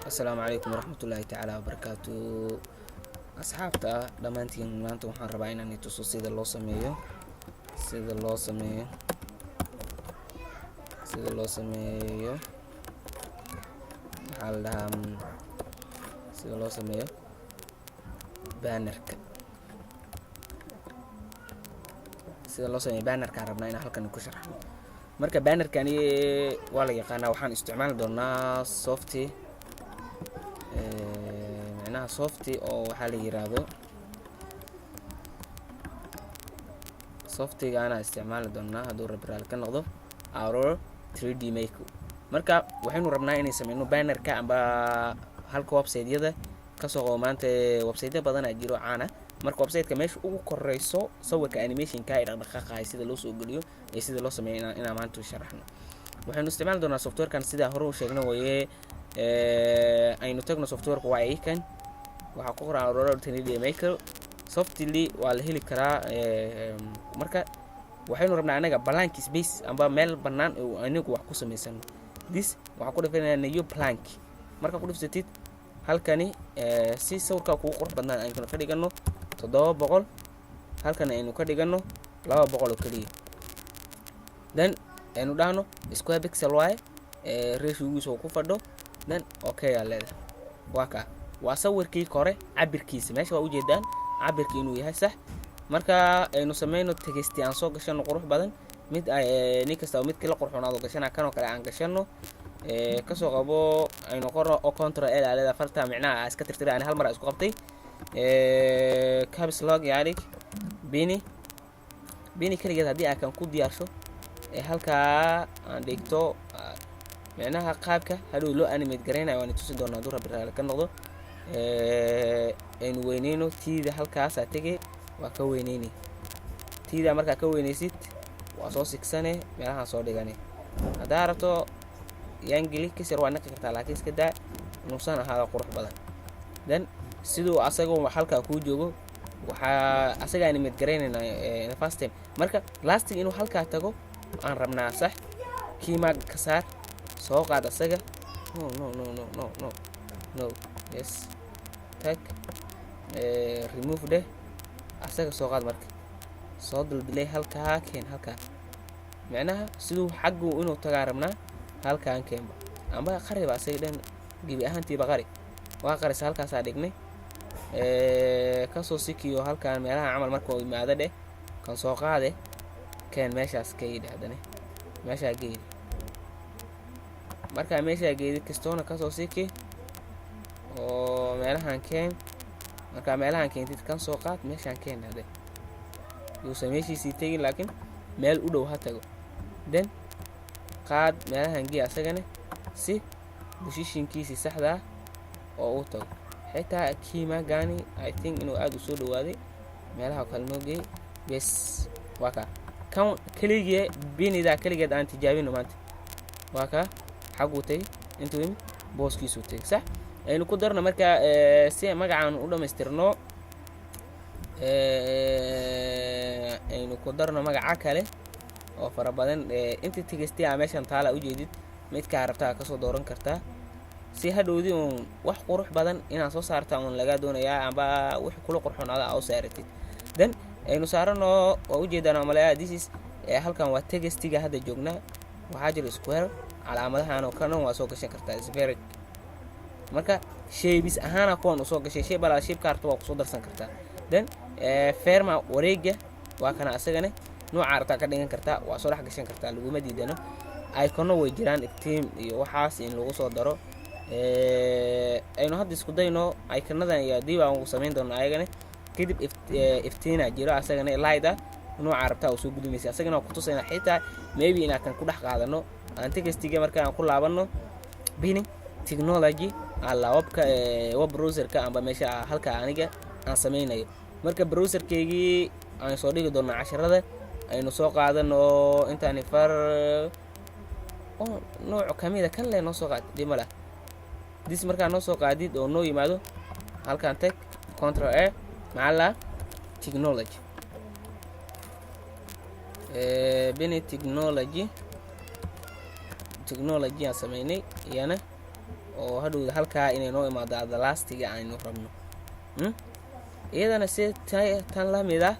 Asalaamu calaykum waraxmatullaahi tacaala wabarakaatu. Asxaabta dhammaantiin, maanta waxaan rabaa inaan ituso sida loo sameeyo, maxaa la dhahaa, sida loo sameeyo bannerka. Sida loo sameeyo bannerkaan rabnaa inaan halkan ku sharxno. Marka bannerkani waa la yaqaanaa. Waxaan isticmaali doonaa softy, micnaha softy oo waxaa la yiraahdo softigaana isticmaali doonaa hadduu Rabbi raali ka noqdo, Aurora 3D Maker. Marka waxaynu rabnaa inay sameyno bannerka amba halka website-yada kasoo qabo. Maanta website badanaa jiro caana. Marka website-ka meesha ugu koreyso sawirka animationka ee dhaqdhaqaaqahay, sida loo soo geliyo iyo sida loo sameeyo inaan maanta sharaxno. Waxaynu isticmaali doonaa softwarekan sidaa hore u sheegna waye. Aynu tagno softwareka. Waa ikan, waxaa ku qoran Aurora 3D Maker. Softly waa la heli karaa. Marka waxaynu rabnaa anaga blank space amba meel bannaan oo anigu wax ku samaysano. This waxaan ku dhifanayaa new blank. Markaa ku dhifsatid halkani, si sawirkaa kugu qurux badnaan aynu ka dhigano 700, halkan aynu ka dhigano 200 oo keliya. Then aynu dhahno square pixel waaye, ratiogiisa uu ku fadho. Then okay aa leedahay. Waa kaa, waa sawirkii kore cabirkiisa. Meesha waa ujeedaan cabirki inuu yahay sax. Marka aynu sameyno texti aan soo gashano qurux badan. Mid nin kasta midkii la qurxoonaado gashana. Kanoo kale aan gashano, kasoo qabo. Aynu qorno oo Control L aa leedahay. Farta micnaha iska tirtira. Ani hal mar aa isku qabtay. Caps lock yaalig. Bini bini keligeed haddii aa kan ku diyaarsho ee halkaa aan dhigto, micnaha qaabka hadhow loo animate garaynayo waan tusi doonaa hadduu Rabbi raali ka noqdo. Aynu weyneyno tiida. Halkaasaa tegay, waa ka weyneyni tiida. Markaa ka weyneysid, waa soo sigsane, meelahaan soo dhigane. Haddaa rabto yaangeli kasir, waa naqi kartaa, laakiin iska daa inuusan ahaado qurux badan. Then siduu asagoo halkaa kuu joogo, waxaa asaga animate garaynaynaa in the first time. Marka lastig inuu halkaa tago aan rabnaa, sax. Kiimaag ka saar, soo qaad asaga. No, no, no, no, no, no, no. Yes, tag, remove dheh. Asaga soo qaad. Marka soo dildilay, halkaa keen, halkaa. Micnaha siduu xaggu inuu tagaa rabnaa. Halkaan keenba amba qariba, asaga dhan gebi ahaantiiba qari. Waa qarisa, halkaasaa dhignay. Kasoo sikiyo halkaan meelaha camal. Marka uu yimaado dheh, kan soo qaade, keen meeshaas ka yidhi. Haddane meeshaa geedi. Markaa meeshaa geedi kastoona, kasoo siki oo meelahan keen. Markaa meelahan keentid, kan soo qaad, meeshaan keen. Hade yuusan meeshiisii tegin, laakiin meel u dhow ha tago. Then qaad, meelahan gee asagane, si positionkiisii saxdaa oo uu tago. Xitaa kiimagani, I think inuu aada u soo dhawaaday. Meelaha kale noo geey. Bes, waa kaa. Kan keligee, binidaa keligeed aan tijaabino maanta. Waa kaa, xagguu tegay, intuu yimid booskiisuu tegay, sax. Aynu ku darno marka si magacaan u dhamaystirno. Aynu ku darno magaca kale oo fara badan. Inta tegestay a meeshan taala ujeedid, midkaa rabtaa kasoo dooran kartaa, si hadhowdii uun wax qurux badan inaad soo saarta uun lagaa doonayaa, amba wix kula qurxoon ada aa u saaratid. Then aynu saarano. Waa ujeedaan amaleya. This is, halkan waa textiga hadda joognaa. Waxaa jira square, calaamadahan oo kan dhan waa soo gashan kartaa, spheric. Marka shapes ahaana kuwan usoo gashay. Shape alaa shape kaarta waa kusoo darsan kartaa. Then ferma wareega waa kana. Asagane nooca rabtaa ka dhigan kartaa, waa soo dhex gashan kartaa, laguma diidano. Icono way jiraan, iftiin iyo waxaas in lagu soo daro. Aynu hadda isku dayno iconadan iyo haddii baan samayn doona ayagane kadib. Iftiina jiro asagana, light ah, nooca rabtaa oo soo gudinaysa. Asagana waa kutusayna, xitaa maybe inaan kan ku dhex qaadano. Aan textiga marka aan ku laabano, bini technology alla webka, web browserka amba meesha halka aniga aan sameynayo. Marka browserkeygii aan soo dhigi doonaa casharada. Aynu soo qaadano intaani far oo nooc kamida. Kan le noo soo qaad, dhib ma lah. This markaa noo soo qaadid oo noo yimaado, halkaan tag, Control A. Maxaa la technology, bini technology, technology aan sameynay iyana. Oo hadhowda halkaa inay noo imaado adalastiga aynu rabno. Iyadana si tan la mid ah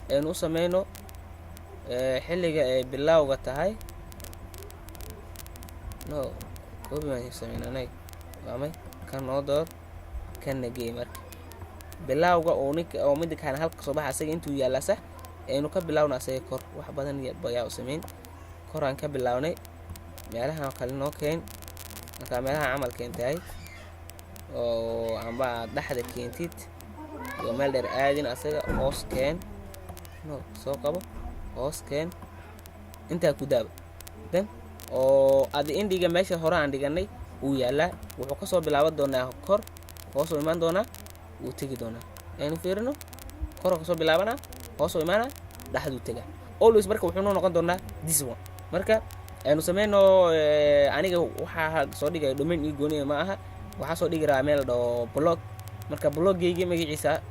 aynu u sameyno. Xilliga ay bilowga tahay, no, copy baan sameynanay, waamay kan noo door, kanna geey. Marka bilowga oo ninka oo midda kaana halka soo baxa, asaga intuu yaallaa, sax, aynu ka bilowna asaga kor. Wax badan bayaa u sameyn, koraan ka bilownay. Meelahan kale noo keen. Markaa meelaha camal keentahay oo amba aad dhexda keentid iyo meel dheer aadin, asaga hoos keen, no, soo qabo, hoos keen, intaa ku daaba. Then oo adi indhiga meesha hore aan dhiganay uu yaallaa, wuxuu kasoo bilaaban doonaa kor, hoosuu imaan doonaa, wuu tegi doonaa. Aynu fiirino: koroo kasoo bilaabanaa, hoosuu imaanaa, dhexduu tegaa always. Marka wuxuu noo noqon doonaa this one. Marka aynu sameyno. Aniga waxaa soo dhigaya domain ii gooniya ma aha, waxaa soo dhigi rabaa meel la dhaho blog. Marka bloggayga magaciisa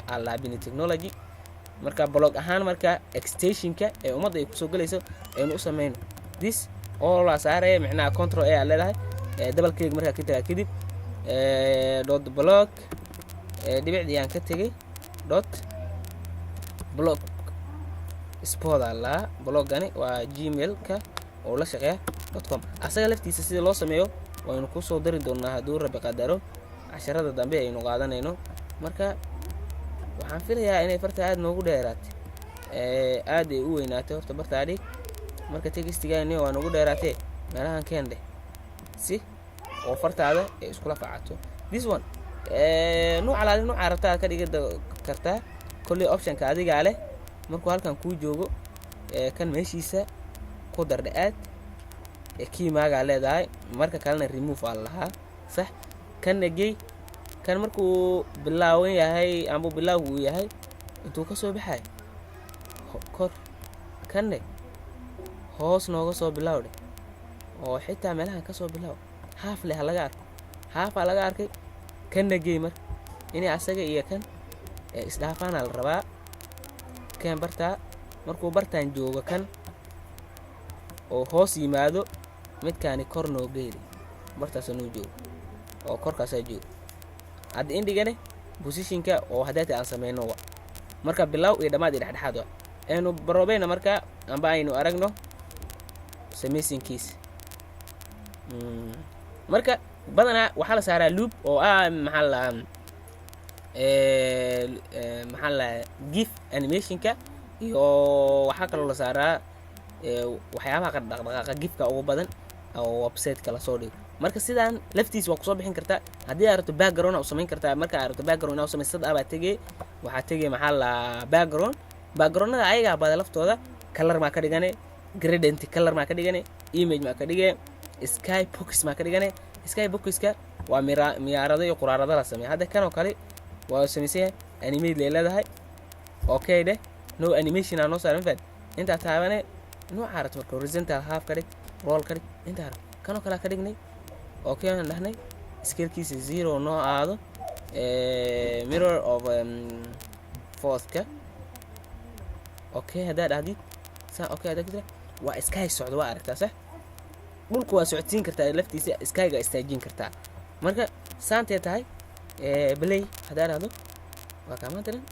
Alabini Technology. Marka blog ahaan, marka extensionka ee ummadda ay kusoo gelayso aynu u sameyno. This oo la saaraya, micnaha Control A aad leedahay, double click markaa ka tagaa kadib, dot blog, dhibicdii aan ka tegay, dot blogspot aa lahaa. Bloggani waa Gmail-ka oo la shaqeeya .com. Asaga laftiisa sida loo sameeyo waynu kusoo dari doonaa, hadduu Rabbi qadaro, casharada dambe aynu qaadanayno. Marka waxaan filayaa inay farta aada noogu dheeraatay, aad ay u weynaatay. Horta bartaa dhig. Marka textigani waa noogu dheeraatee, meelahan keen dheh si oo fartaada ay iskula facato. This one, nuuc alaali nuuca rabta aad ka dhigi kartaa, kolley optionka adigaa leh. Markuu halkan kuu joogo, kan meeshiisa ku dardhe, aad kiimaagaa leedahay. Marka kalena remove aa lahaa, sax. Kanna gey. Kan markuu bilaawan yahay amba bilaawgu uu yahay, intuu ka soo baxay kor, kanne hoos nooga soo bilaawdhe, oo xitaa meelahan ka soo bilaaw, haaf leh ha laga arko, haafaa laga arkay. Kanna gey. Marka inay asaga iyo kan isdhaafaana la rabaa. Kan bartaa, markuu bartaan joogo kan oo hoos yimaado, midkaani kor noo geeli, bartaasa noo joogo oo korkaasaa joogo. Hadda indhigane positionka oo haddaata aan sameyno wa marka bilow iyo dhammaad iyo dhexdhexaad wa aynu baroobayna. Marka amba aynu aragno samaysinkiisa. Marka badanaa waxaa la saaraa loop oo ah, maxaa la maxaa la GIF animationka, iyo waxaa kaloo la saaraa waxyaabaha dhaqdhaqaaqa GIFka ugu badan oo website-ka lasoo dhigo. Marka sidaan laftiis waa kusoo bixin kartaa. Haddii aad rabto background aa u samayn kartaa. Marka aad rabto background inaa u samaysad abaa tegey, waxaa tegey, maxaa la background. Backgroundada ayagaa bada laftooda color maa ka dhigane, gradient color maa ka dhigane, image maa ka dhige, sky box maa ka dhigane. Sky boxka waa mira miyaarado iyo quraarado la sameeya. Hadda kan oo kale waa samaysan yahay, animate lay leedahay, okay dheh, no animation aa noo saaran fad. Intaa taabane, nooca rabto. Marka horizontal half ka dhig, roll ka dhig, intaa rabto. Kanoo kalea ka dhignay, okay aan dhahnay, scalekiisa 0 noo aado, mirror of fourthka, okay haddaa dhahdid saa, okay haddaa kutira, waa sky socdo, waa aragtaa, sax. Dhulku waa socodsiin kartaa laftiisa, skyga istaajin kartaa. Marka saantee tahay, play haddaa dhahdo, waa kaamaantaran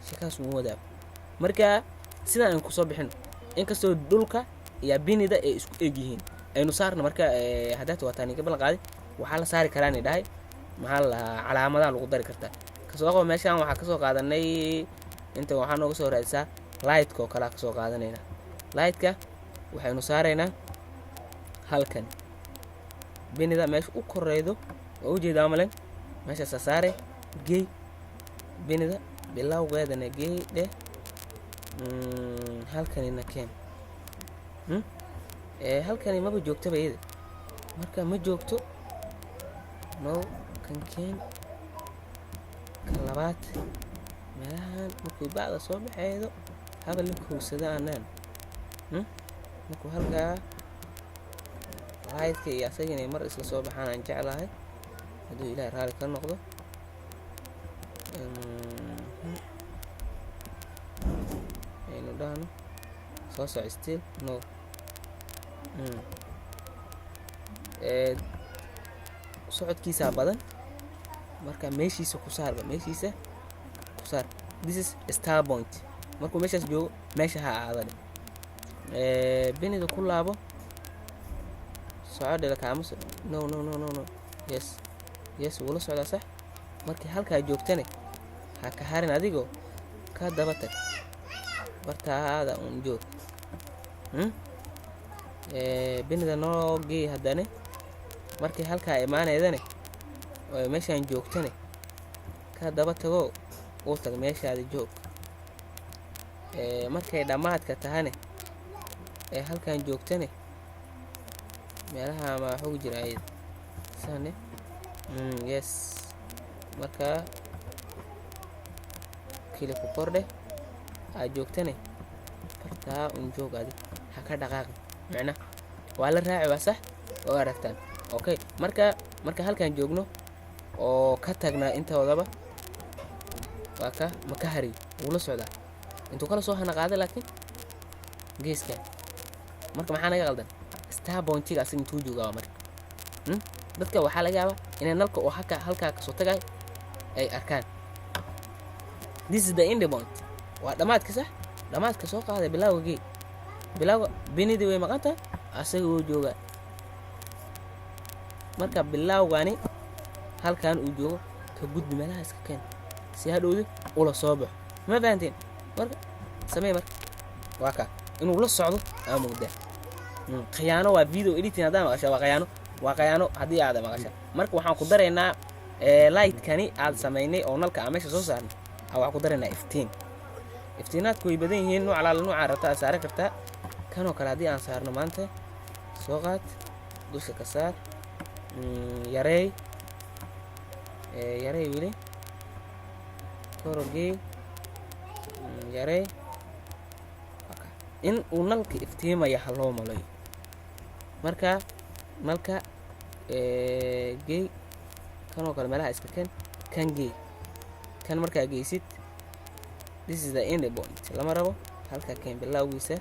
sheekaas uu wadaag. Marka sidaan aynu kusoo bixino, inkastoo dhulka iyo binida ay isku eg yihiin, aynu saarno. Marka haddaata waa taani ka ballan qaaday, waxaa la saari karaa dhahay, maxaa la lahaa, calaamadaha lagu dari kartaa. Kasoo qabo meeshaan waxaa kasoo qaadanay, inta waxaa nooga soo raadisaa lightka oo kalea kasoo qaadanayna. Lightka waxaynu saaraynaa halkan binida meesha u koreydo, waa ujeedaa malen, meeshaasaa saare, gey binida bilowgeedana, gey dheh, halkanina keen. Halkani maba joogtaba iyada, marka ma joogto, no. Kan keen, kan labaad meelahan markuu bacda soo baxeedo haba la kowsado aanaan. Markuu halkaa lightka iyo asaga inay mar isla soo baxaan aan jeclahay, hadduu Ilaah raali ka noqdo. Aynu dhahno soo soco still, no. Socodkiisaa badan. Marka meeshiisa ku saarba, meeshiisa ku saar. This is start point. Markuu meeshaas joogo, meesha ha ahaada dheh. Binida ku laabo, soco dhela kaama so. No, no, no, no, no. Yes, wuu la socdaa, sax. Markii halkaa joogtane, ha ka harin, adigoo ka daba tag, bartaada un joog. Binida noo geey haddane. Markii halkaa imaanaydane oo meeshaan joogtane, ka daba tago, uu tag, meeshaada joog. Markay dhammaadka tahane ee halkan joogtane, meelaha ma xog jira ayad sane. Yes, markaa kili ku kordhe aad joogtane, bartaa un joog, adi ha ka dhaqaaqi. Macna waa la raaci, waa sax oo aragtaan. Okay, marka halkan joogno oo ka tagnaa intoodaba, waa ka ma ka hariyo, wuu la socdaa intuu kala soo hana qaada. Laakiin geeskan marka maxaa naga qaldan? Start pointiga asaga intuu joogaa marka. Dadka waxaa laga yaabaa inay nalka oo halka halkaa kasoo tagay ay arkaan. This is the end point, waa dhammaadka, sax. Dhammaadka soo qaaday, bilowga gee. Bilowga binidii way maqan tahay, asaga wuu joogaa. Marka bilowgani halkan uu joogo, ka gudbi, meelaha iska keen si hadhowdi ula soo baxo. Ma fahanteen? Marka samee, marka waa kaa inuu la socdo aa moodaa. Khiyaano waa video editing haddaa maqasha, waa khiyaano, waa khiyaano haddii aad maqasha. Marka waxaan ku daraynaa lightkani aad samaynay oo nalka aan meesha soo saarnay, waxaan ku daraynaa iftiin. Iftiinaadku way badan yihiin, nooc alaala noocaa rabta aad saaran kartaa. Kanoo kale haddii aan saarno maanta, soo qaad, dusha ka saar, yareey, yareey, weli korogey, yareey in uu nalka iftiimaya ha loo malayo. Marka nalka gey, kanoo kale meelaha iska ken, kan gey. Kan markaa geysid, this is the end point, lama rabo. Halkaa keen, bilowgiisa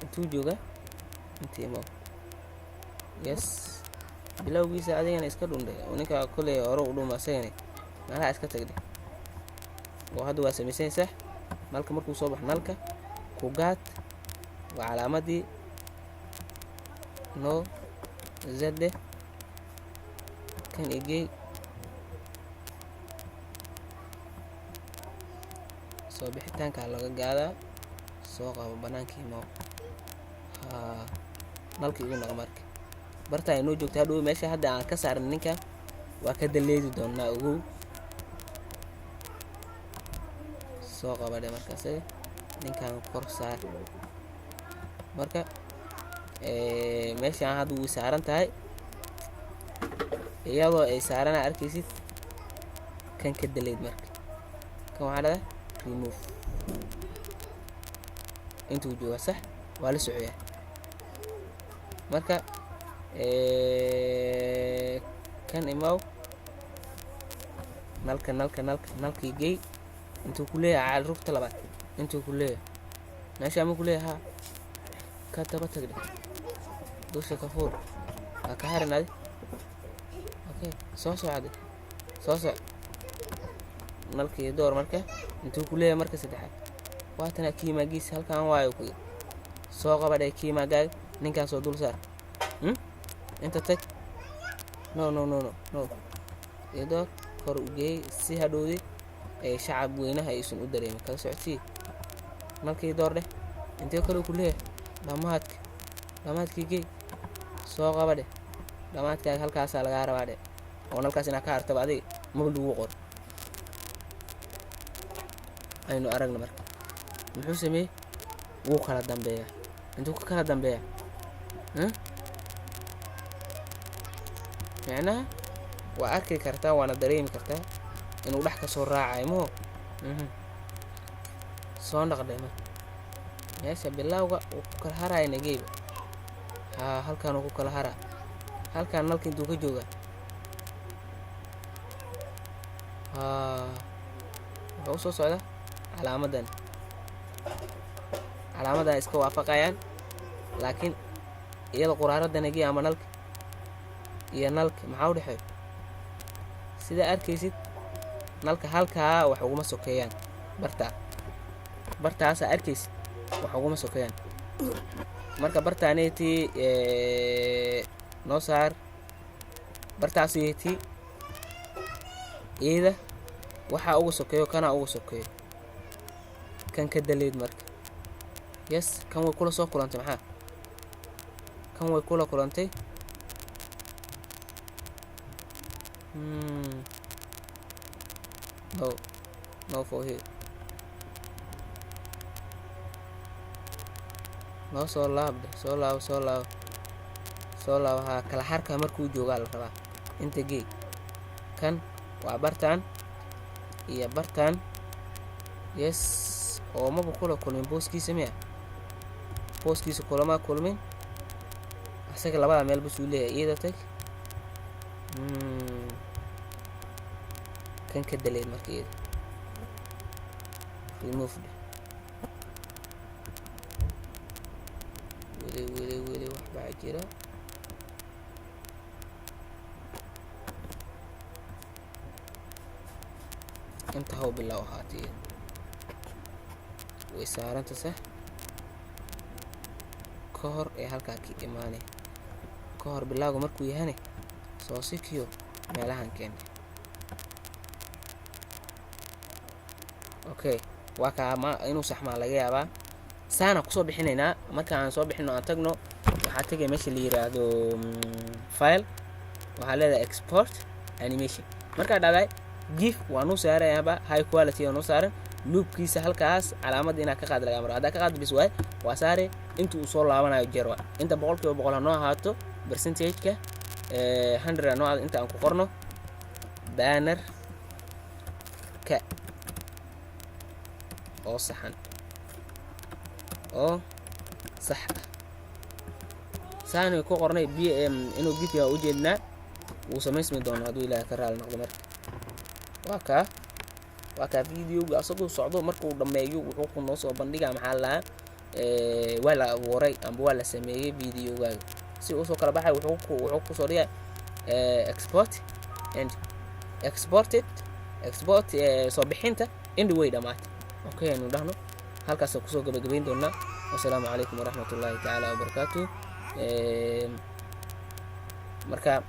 intuu jooga, intii imo. Yes, bilowgiisa adigana iska dhundhay oo ninka kolley hore u dhuma, asagana meelaha iska tagdhe oo hadda waa samaysanaysaa. Nalka markuu soo baxo, nalka ku gaad, waa calaamadii no zde. Kan igey, soo bixitaankaa laga gaadaa, soo qabo, banaankii imo. Haa, nalka igu naqa. Marka barta ay noo joogta, hadhow meesha hadda aan ka saarnay ninka waa ka daleedi doonaa, ogow. Soo qabadhe marka isaga, ninkan kor saar. Marka meeshaan hadda wuu saaran tahay, iyadoo ay saarana arkaysid, kan ka daleed. Marka kan waxaa dhahdaa remove. Intuu joogaa, sax, waa la socoyaa. Marka kan imaw, nalka, nalka, nalka, nalkii gey. Intuu ku leeyahay caal rugta labaad, intuu ku leeyahay meesha ama ku leeyahay, haa, ka daba tagdhe, dusha ka fuul, waa ka harin adi. Okay, soo socde, soo soc, nalkii door. Marka intuu ku leeyahay marka saddexaad, waatana kiimaagiis halkan waayo. Ku soo qabadhe kiimaagaaga, ninkaasoo dul saar. Inta tag. No, no, no, no, no. Iyo door kor u geey si hadhowdi ay shacab weynaha aysan u dareemin. Kala socodsii, nalkii door dheh. Intee kale ku leeyahay? Dhammaadka, dhammaadkii gey, soo qaba dheh. Dhammaadkaaga halkaasaa lagaa rabaa dheh, oo nalkaas inaa ka hartaba adiga maba lagu qoro. Aynu aragna marka muxuu sameeyey. Wuu kala dambeeyaa. Intuu ka kala dambeeyaa, micnaha waa arki kartaa, waana dareemi kartaa inuu dhex ka soo raacayo maho. Soo naqdhay marka meesha bilowga uu ku kala haraayo nageyba. Haa, halkaan uu ku kala haraa. Halkaan nalka intuu ka joogaa? Haa, wuxuu usoo socdaa calaamadan. Calaamadan iska waafaqayaan, laakiin iyada quraarada nagey ama nalka Iyo nalka maxaa u dhexeeyo? Sidaa arkaysid, nalka halkaa wax uguma sokeeyaan. Bartaa, bartaasaa arkaysid, wax uguma sokeeyaan. Marka bartaaneeti noo saar, bartaaseti iyada waxaa uga sokeeyo, kanaa uga sokeeyo. Kan ka daleed marka. Yes, kan way kula soo kulantay. Maxaa kan way kula kulantay? No, no, for here noo soo laabde. Soo laabo, soo laabo, soo laabo. Haa, kala harka markuu joogaa la rabaa. Inta gey. Kan waa bartaan iyo bartaan. Yes, oo maba kula kulmin booskiisa miya? Booskiisa kulama kulmin asaga. Labada meel basuu leeyahay. Iyada tag. Kan ka daleed marka. Iyada remove dheh. Weli, weli, weli waxbaa jira. Inta haw bilow ahaatay. Iyada way saaranta, sax. Ka hor ee halkaa ka imaanay, ka hor bilowga markuu yahane, soo sikiyo meelahan keenay. Okay, waa kaa. Ma inuu saxmaa laga yaabaa. Saana kusoo bixinaynaa. Marka aan soo bixino, aan tagno, waxaa tegay meesha la yiraahdo file. Waxaa leedahay export animation. Markaa dhahday GIF, waa nuu saarayaaba, high quality oo noo saaran. Loopkiisa halkaas calaamad inaad ka qaad lagaa maro. Haddaa ka qaad bis waay, waa saare. Inta uu soo laabanayo jeer waa inta. 100% ha noo ahaato. Percentage-ka 100 ha noo ahaato. Inta aan ku qorno banner ka oo saxan oo sax ah. Saanay ku qornay b inuu GIF yaa ujeednaa. Wuu samaysmi doonaa hadduu Ilaahay ka raali noqdo. Marka waa kaa videoga asagoo socdo. Markuu dhammeeyo, wuxuu ku noo soo bandhigaa, maxaa la lahaa, waa la abuuray amba waa la sameeyey videogaaga. Si uu soo kala baxay, wuxuu kusoo dhigay export and exported, export, soo bixinta indhi way dhamaatay. Okay, aynu dhahno. Halkaasaan kusoo gabagabayn doonaa. Wasalaamu calaykum waraxmat ullaahi tacaala wabarakaatuh. Marka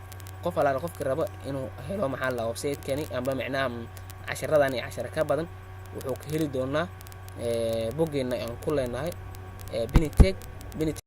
qof alaala qofki rabo inuu helo, maxaa la, website-kani amba micnaha casharadan iyo cashara ka badan, wuxuu ka heli doonaa boggeena aan ku leenahay Binitech, Binitech.